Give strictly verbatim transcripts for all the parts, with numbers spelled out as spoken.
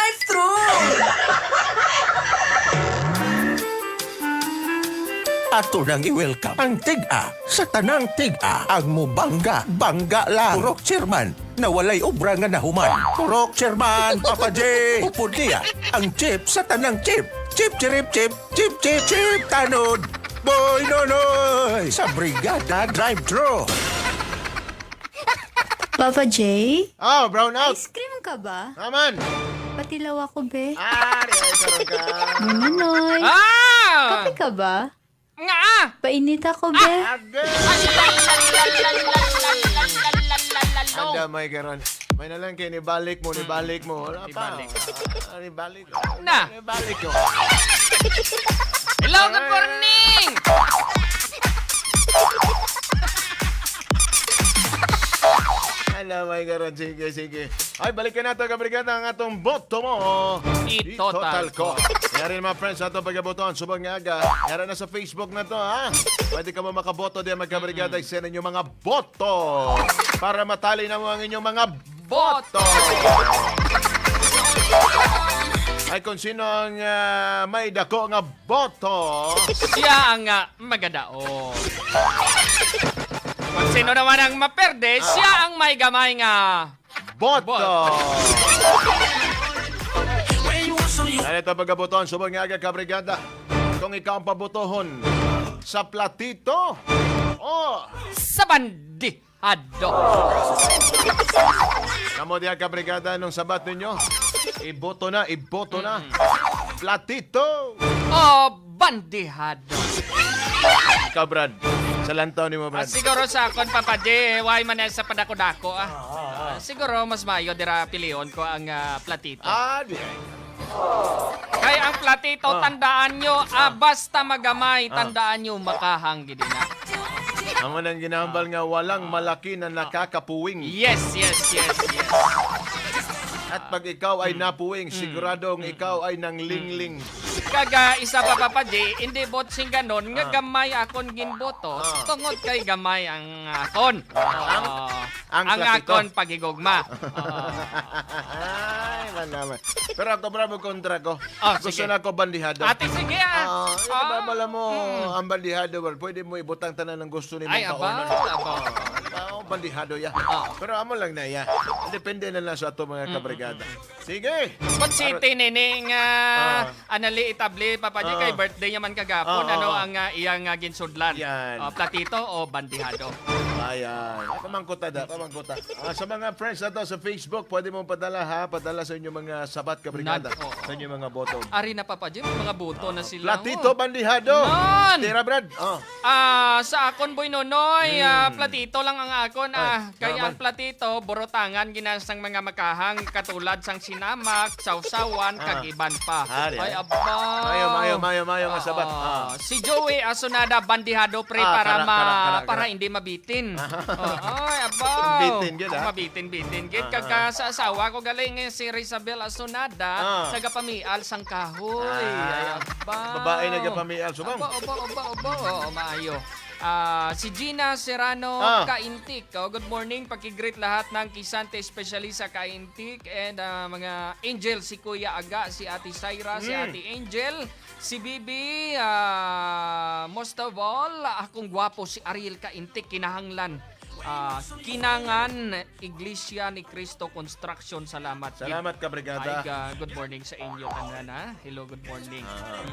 It's true! Ato nang i-welcome ang tig-a sa tanang tig-a, ang mubangga, bangga lang. Purok chairman na walay obra nga nahuman. Purok chairman, Papa J. Upod niya ang chief sa tanang chief. Chief, chirip, chief, chief, chief, chief, tanod. Boy Nonoy sa Brigada Drive-Thru. Papa J? Oh, brown out. Ice cream ka ba? Naman. Patilaw ako, be. Ah, di ay karon ka. Nonoy. Ah! Kape ka ba? Nga, ah! Painit ako, be. Ah! Agay! Anda, may karon. May na lang kay nibalik mo, nibalik mo. Wala pa. Nibalik. Ah, nibalik. Na. Nibalik ko. Hello, good morning! Hello, my God. Sige, sige. Ay, balikan nato, kabrigada, ang atong boto mo. I-total ko. Yari, mga friends, sa atong pagabotohan subong nga aga. Yari na sa Facebook na to, ha? Pwede ka mo makaboto diyan, magkabrigada, sa inyo mga boto para matali na mo ang inyong mga boto. Ay, kung sino ang, ah, may dako nga boto, siya ang, ah, magadaog. Kung sino naman ang maperde, siya ang may gamay nga boto. Boto. Ano ito, pagabotohan subong nga aga, kabrigada? Kung ikaw ang pabotohon sa platito o sa bandi hado. Kamo diha, kabrigada, anong sabat ninyo? Iboto na, iboto na. Mm. Platito. O bandihado. Ikaw, Brad. Sa lantaw nimo, Brad. Ah, siguro sa akon, Papa J, why man sa padako-dako, ah. Ah, ah, ah. Ah, siguro mas maayo dira pilion ko ang, ah, platito. Ah, di ay. Kay ang platito, ah, tandaan nyo, ah, basta magamay, ah, tandaan nyo, makahang gid na. Amo nang ginahambal nga walang malaki na nakakapuwing. Yes, yes, yes, yes. At pag ikaw ay napuwing, siguradong ikaw ay nanglingling. Kag, ah, isa pa, Papa J, hindi bot sing ganon nga gamay akon ginboto, tungod kay gamay ang akon. Ah, ang, ang platito. Ang akon paghigugma. Oo. Ay, man naman. Pero ako, bravo, kontra ko. Oh, gusto sige. Na ako bandihado. Ate, sige, ah. Ah, ah, bala mo, mm, ang bandihado, well, pwede mo ibutang tanan ng gusto nimo. Ay, kaonon. Abaw, abaw. Ah, oh, bandihado, ya. Ah. Pero amo lang na, ya. Depende na lang sa ato mga kabrigada. Sige. Pag city nini nga, ah, anali itabli, Papa J, kay birthday niya man kagapon, ah, ano ang, ah, iyang, ah, ginsudlan? Yan. Ah, platito o bandihado? Ayan. Pamangkuta da, pamangkuta. Ah, sa mga friends nato sa Facebook, pwede mong padala, ha? Padala sa inyong mga sabat, kabrigada. Nan-, oo. Sa inyong mga boto. Ari na, Papa J, may mga boto na sila. Platito, oh, bandihado. Nan! Tira, Brad. Oh. Ah, sa akon, Boy Nonoy, ah, platito lang ang akon, ah, kay ang platito, burutangan gina sang mga makahang, katulad sang sinamak, sawsawan, kag iban pa. Ah, di ay. Ay, aba. Mayo, mayo, mayo, mayo nga sabat. Oo. Ah. Si Joey Asunada, bandihado, pre, para ma-, para hindi mabitin. Oo, ay, aba. Bitin gid, ah. Mabitin, bitin gid. Kag, ah, sa asawa ko gali nga si Rizabel Asunada, nagapamial sang kahoy. Ay, aba. Babae nagapamial. Subong. Opo, opo, opo, opo. Oo, maayo. Ah, si Gina Serrano, ah, Kaintik. Oh, good morning. Paki-greet lahat ng Kisante, especially sa Kaintik. And, ah, mga Angel, si Kuya Aga, si Ate Syra, si Ate Angel, si Bibi, ah, most of all, akong gwapo, si Ariel Kaintik, kinahanglan. Ah, Kinangan Iglesia ni Cristo Construction, salamat. Salamat, kabrigada. Ay, ga-, good morning sa inyo tanan, ha? Hello, good morning. Ah.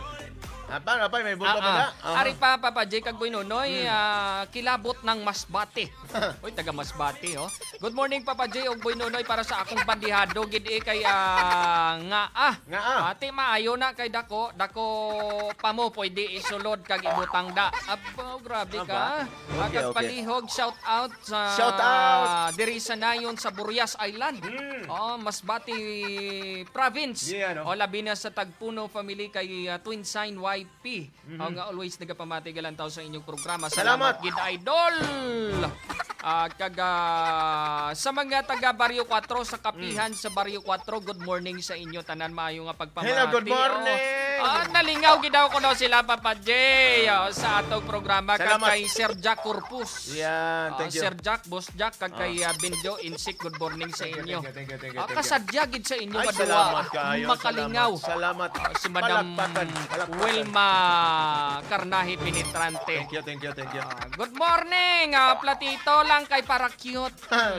Apa, apa, may buto pa na? Ah. Ari pa, Papa J, kag Boy Nonoy, ah, kilabot ng Masbate. Uy, taga Masbate, oh. Good morning, Papa J ug Boy Nonoy, para sa akong bandihado, gid, eh, kay, ah, nga, ah. Nga, ah. Ate, maayo na kay dako, dako pa mo, pwede isulod kag ibutang da. Aba, grabe ka. Aba. Okay, okay. Palihog, shout out sa, shout out diri sa Nayon sa Burias Island. Hmm. Oh, Masbate Province. Yeah, no? O, labi na sa Tagpuno family kay, ah, Twin Sign Y P. Mhm. Oh, nga always nagapamati galantaw sa inyong programa. Salamat. Salamat gid, idol. Ah, kag, ah, sa mga taga Barrio Cuatro, sa kapihan sa Barrio Cuatro, good morning sa inyo tanan. Maayo nga pagpamati. Hello, good morning. Oh. Ah, nalingaw gid daw ko daw sila, Papa J, oh, sa atong programa. Kag kay Sir Jack Corpus. Yan, thank you. Ah, Sir Jack, Boss Jack, kag kay, ah, Benjo Insik, good morning sa inyo. Thank you, thank you, thank you, thank you. Ah, kasadya gid sa inyo nga duwa. Ay, salamat kaayo. Makalingaw. Salamat. Salamat. Ah, si Madam Palakpakan, palakpakan. Wilma Carnahi Penetrante. Thank you, thank you, thank you. Ah, good morning. Ah, platito lang kay para cute.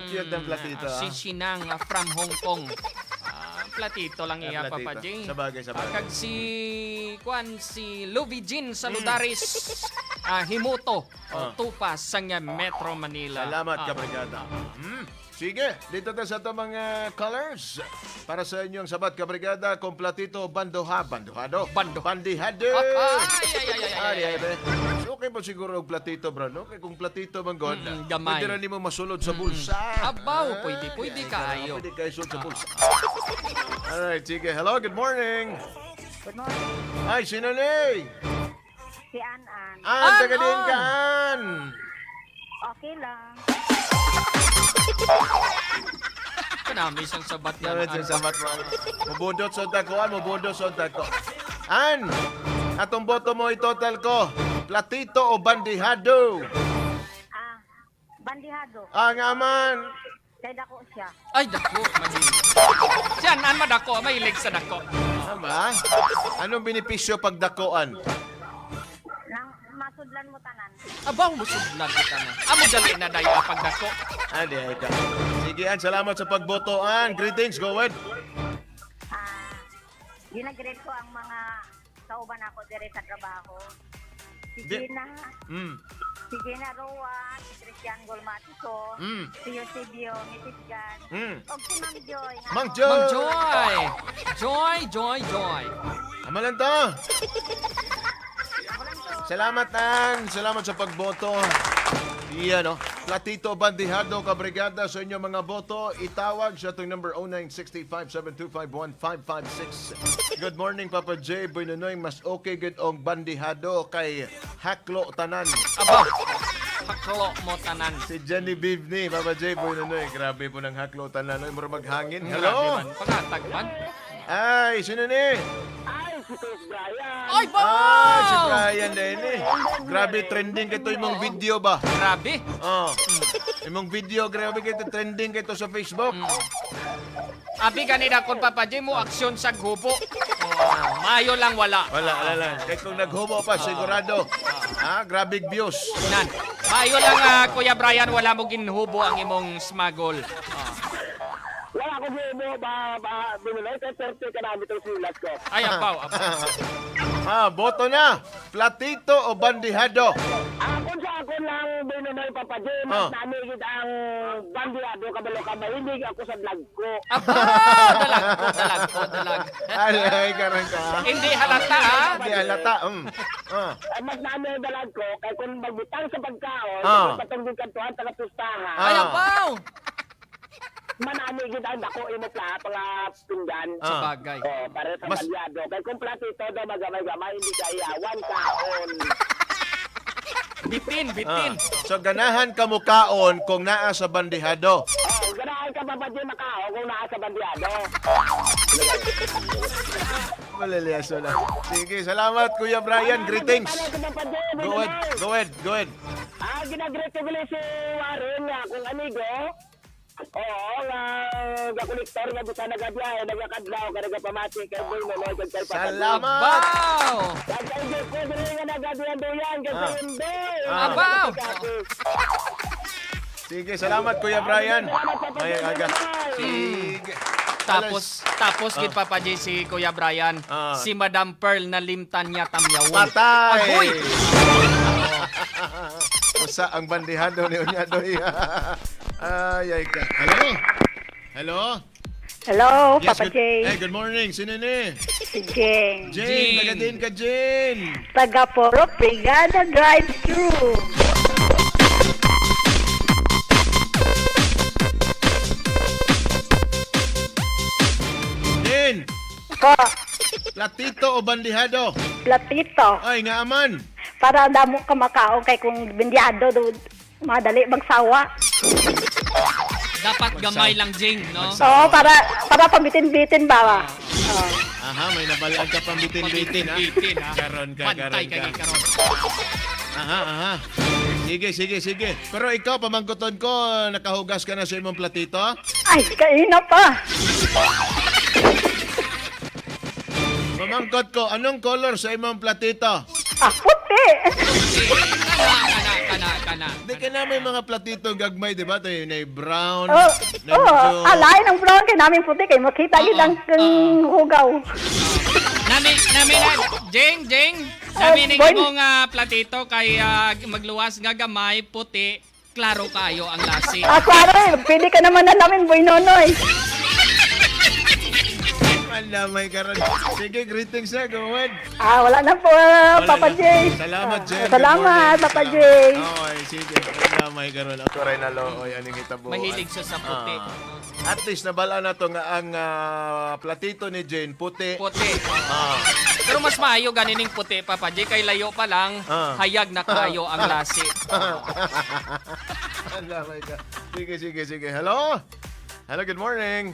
Cute ang platito, ah. Si Shinang, ah, from Hong Kong. Ah, platito lang iya, Papa J. Sabagay, sabagay. Ah, kag si, kuan, si Louie Jean Saludaris, ah, Himuto, o Tupas, sang Metro Manila. Salamat, kabrigada. Hmm. Sige, dito ta sa ato mga callers. Para sa inyong sabat, kabrigada, kung platito, bandoha, bandohado. Bando. Bandihado. Ah, ay, ay, ay, ay, ay, ay, ay. Ay, ay, ay. So, okay po siguro ang platito, bro, no? Kaya kung platito man, God, gamay. Pwede na nimo masulod sa bulsa. Abaw, pwede, pwede kaayo. Pwede kayo sulod sa bulsa. Alright, sige. Hello, good morning. Good morning. Ay, sino ni? Si An An. An, taga diin ka, An? Okay lang. Kanami sang sabat yan. Kanami sang sabat, man. Mubudot sa dako, ah, mubudot sa dako. An, atong boto mo itotal ko. Platito o bandihado? Ah, bandihado. Ah, nga man. Kay dako siya. Ay, dako. Mahilig. Siya, nan madako. Mahilig sa dako. Tama. Anong benepisyo pag dakoan? Nang masudlan mo tanan. Abaw, masudlan mo tanan. Amo dali na dayo ang pagdako. Ah, di ay ka. Sige, An, salamat sa pagboto, An. Greetings, go ahead. Ah, ginagreet ko ang mga kauban ako dire sa trabaho. Si Di- Gina, Mm. si Gina Roa, si Christian Golmatison, Mm. si Eusebio Mitisgan, Mm. og si Mang Joy, nga Mang ako. Joy! Mang Joy! Joy, Joy, Joy. Tama lang to. Salamat, An. Salamat sa pagboto. Iya, no? Platito bandihado, kabrigada, sa inyong mga boto. Itawag sa atong number, oh nine six five seven two five one five five six. Good morning, Papa J. Boy Nonoy, mas okay gid ang bandihado kay haklo tanan. Aba, haklo mo tanan. Si Jenny Bivni, Papa J, Boy Nonoy, grabe po ng haklo tanan. Oy, mura maghangin. Grabe. Hello? Man. Pangatag man. Ay, sino ni? Ay, si Chris Brian. Ay, ba? Ah, si Brian din eh. Grabe, trending kay to imong video ba? Grabe. Oh. Imong video, grabe kay to, trending kay to sa Facebook. Mm. Abi gani dakon, Papa J, mo aksyon sa hubo. Oh, maayo lang wala. Wala, wala lang. Kay kung naghubo pa, sigurado. Ha, grabe views. Nan. Maayo lang, ah, Kuya Brian, wala mo ginhubo ang imong smagol. Ah. Wala ko gihubo ba, ba, Binulay, kay thirty ka namin itong silas ko. Ay, apaw, apaw. Ah, boto na. Platito o bandihado? Ah, kung sa ako lang, Binulay, Papa J, mas Ah. nami gid ang bandihado, kabalo ka, mahilig ako sa vlog ko. Abaw, dalag ko, dalag ko, dalag. Ay, ay, karon ka. Hindi halata, ha? Hindi halata, um. Ah. Ay, mas nami ang dalag ko, kay kung magbutang sa pagkaon, Ah. kung patungkol kantuhan, taga pustahan. Ay, Ah. abaw! Manami gid ang dako imo pla-, mga pinggan. Ah. Sabagay. Oh, pare sa Mas balyado. Kay kung platito daw magamay-gamay, hindi kaya. One kaon. Bitin, bitin. Ah. So, ganahan ka mo kaon kung naa sa bandihado. Oh, ganahan ka, Papa J, makaon kung naa sa bandihado. Maliliaso na. Sige, salamat, Kuya Brian. Ano, Greetings. Ano, ano, Papa J, Go ahead, Binulay? Go ahead, go ahead. Ah, ginagreet ko gali si Warren nga akong amigo. Oo, nga gakolektor nga bisan nagabiyahe, nagakadlaw, ka nagapamati kay Boy Nonoy kag kay Papa Salamat! Boy. Abaw! Kag kay Joe ko diri nga nagaduyan-duyan kay Ah. Sayundo. Ah. Abaw! Sige, salamat, Kuya Brian. Salamat sa May pagdala aga. naman. Sige. Tapos, Alas- tapos Ah. gid, Papa J, si Kuya Brian, Ah. si Madam Pearl na limtan niya tamyawon. Patay! Agoy! Usa ang bandihado ni Unyadoy. Ay, ay ka. Hello? Hello? Hello, Yes, Papa good, J. Hey, good morning. Sino ni? Si Jane. Jane, Jane. Taga din ka, Jane? Taga Puro Brigada Drive-Thru. Jane, Po, platito o bandihado? Platito. Ay, nga man. Para damo ka makaon kay kung bandihado, do, madali magsawa. Dapat gamay lang, Jing, no? Oo, para, para pambitin-bitin ba? Oo. Aha, may nabalaan ka pambitin-bitin, ha? Pambitin-bitin, ha? Karon ka, Bantay karon ka. Kay karon. Aha, aha. Sige, sige, sige. Pero ikaw, pamangkuton ko, nakahugas ka na sa imong platito? Ay, kaina pa. Mamangkot ko, anong color sa imong platito? Ah, puti. Kana, kana, kana, kana. Di ka na may mga platito gagmay, di ba? Tayo na brown, Oh, na oh, medyo alay ng brown kay namin puti kay makita Oo, gid ang, ang oo. Hugaw. Nami, nami na, Jing, Jing, Ah, nami ning boy. Imong, ah, platito kay, ah, magluwas nga gamay, puti, klaro kayo ang lasi. Ah, klaro eh. Pwede ka naman na namin, Boy Nonoy. Ang damay karon. Sige, greetings na, go ahead. Ah, wala na po, ah, Wala Papa na. J. Salamat, Ah, Jen. Good salamat, morning. Papa Salamat. J. Okay, sige. Ang damay karon. Ako rin na lo, oy, aning hitabo. Mahilig siya sa puti. Ah. At least, nabala na to nga ang, ah, platito ni Jane, puti. Puti. Ah. Pero mas maayo gani ning puti, Papa J, kay layo pa lang, Ah. hayag na kayo ang lasi. Ang damay ka. Sige, sige, sige. Hello? Hello, good morning.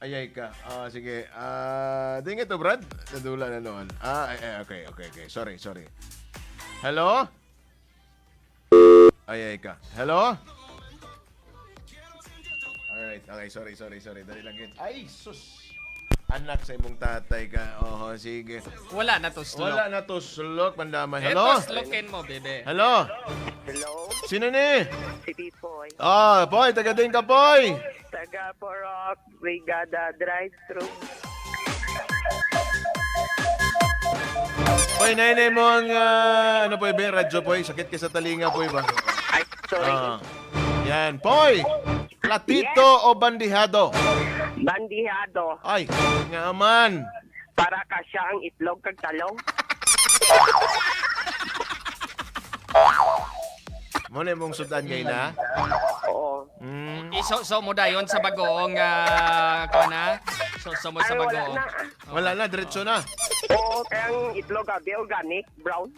Ayay ka. Ah, sige. Ah, di nga to, Brad. Nadula na noon. Ah, ay, ay, okay, okay, okay. Sorry, sorry. Hello? Ayay ka. Hello? Alright. Okay, sorry, sorry, sorry. Dali lang gid. Ay, sus. Anak sa imong tatay ka. Oho, sige. Wala na to, slok. Wala na to, slok, pandamay. Hello? Ito, slokin mo, bebe. Hello? Hello? Sino ni? Si Pipoy. Ah, Poy, taga din ka, Poy? Taga Porok, Brigada Drive-Thru. Poy, nainay mo ang, ah, ano, Poy, be? Radyo, Poy. Sakit ka sa talinga, Poy, ba? Ay, sorry. Ah. Yan, Poy! Platito Yes. o bandihado? Bandihado. Ay, nga man. Para kasya ang itlog kag talong. Mo na imong sudan kay na? Oo. Mm. Iso, so mo dayon sa bagoong, ah, kuwan na? So, so mo sa Ay, wala bagoong. na. Wala na, diretso na. Oo, kaya ang itlog, abi, organic, brown.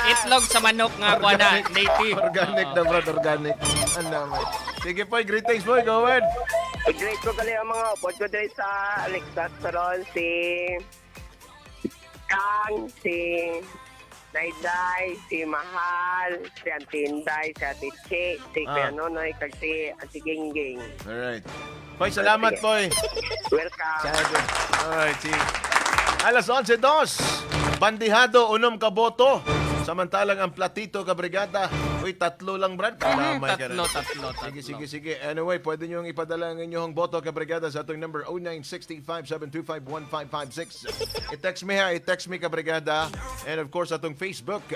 Itlog sa manok nga kuwan na, Organic. native. Organic Oo. na, Brad, organic. Ang damay. Sige, Poy, greetings, Poy. Go ahead. I-greet ko gali ang mga upod ko diri sa Alexandrol, si Kang, si Dayday, si Mahal, si Auntie Inday, si Ate Che, si Ah. Kuya Nonoy, kag si Ate Gingging. Alright. Poy, salamat, Sige. Poy. Welcome. Sabi. Alright, si alas onse dos, bandihado, unom ka boto. Samantalang ang platito ka brigada, uy, tatlo lang, Brad. Mhm, Kadamay ka tatlo, na. tatlo, Sige, tatlo. sige, sige. Anyway, pwede nyo ipadala ang inyong boto ka brigada sa atong number oh nine six five seven two five one five five six. I-text me ha, i-text me ka brigada. And of course, atong Facebook.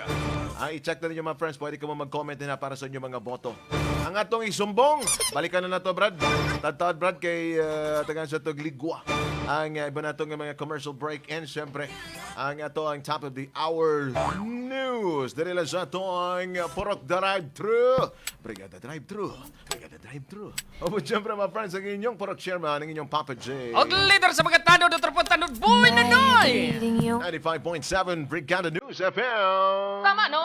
Ah, i-check na ninyo, mga friends. Pwede ka mo mag-comment na para sa inyong mga boto. Ang atong isumbong, balikan na nato, Brad. Tadtad, Brad, kay, ah, tagaan sa tog ligwa ang, ah, iba nato nga mga commercial break. And syempre, ang ato ang top of the hour news. Diri lang sa ato ang Purok Drive Thru. Brigada Drive Thru. Brigada Drive Thru. O, syempre, mga friends, ang inyong Purok Chairman, ang inyong Papa J. Og leader sa mga tanod, Doctor Tanod, Boy Nanoy! Ninety-five point seven Brigada News F M. Tama, no?